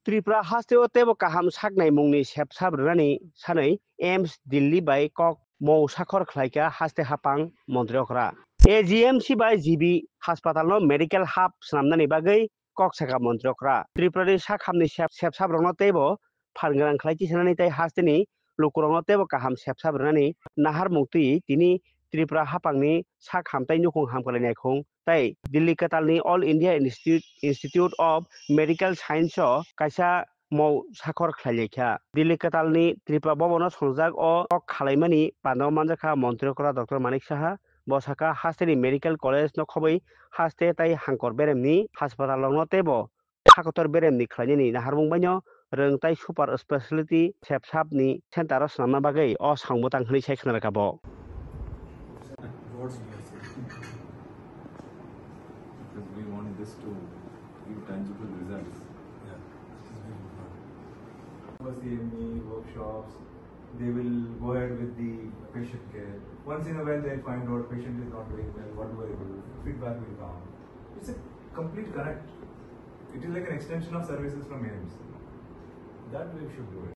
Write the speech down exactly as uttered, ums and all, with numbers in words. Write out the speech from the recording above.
Tripura hasteo teibo kaham sak naimungni sepsap rwnani sanwi AIIMS Delhi bai kok mou sakhor khlaikha haste hapang montri okra. AGMC bai GB haspatalno medical hub swnamnani bagwi kok sakha montri okra. Tripurani sak hamni sep-, sepsap rokno teibo phan gwnang khlai tisanani tei hasteni lukurokno teibo kaham sepsap rwnani naharmung twi tini Tripura hapangni sak ham tei nukhung ham kwlainai khung tei Delhi kwtalni All India Institute, Institute of Medical Science o kaisa mou sakhor khlailaikha. Delhi kwtalni Tripura Bhavan o swngjak o kok khalaimani pandao manjakha Montri okra Doctor Manik Saha. Bo sakha, hasteni Medical College no khobwi haste tei hangkor beremni haspatal rokno teibo hakotor beremni khlainani naharmung baino rwng tei super speciality sepsapni center o swnamna bagwi o song bwtang hwnwi sai khna rwkha bo. God's blessing. Because we want this to give tangible results. Yeah, this is very important. For C M E workshops, they will go ahead with the patient care. Once in a while, they find out patient is not doing well. What do I do? Feedback will come. It's a complete connect. It is like an extension of services from AIIMS. That way we should do it.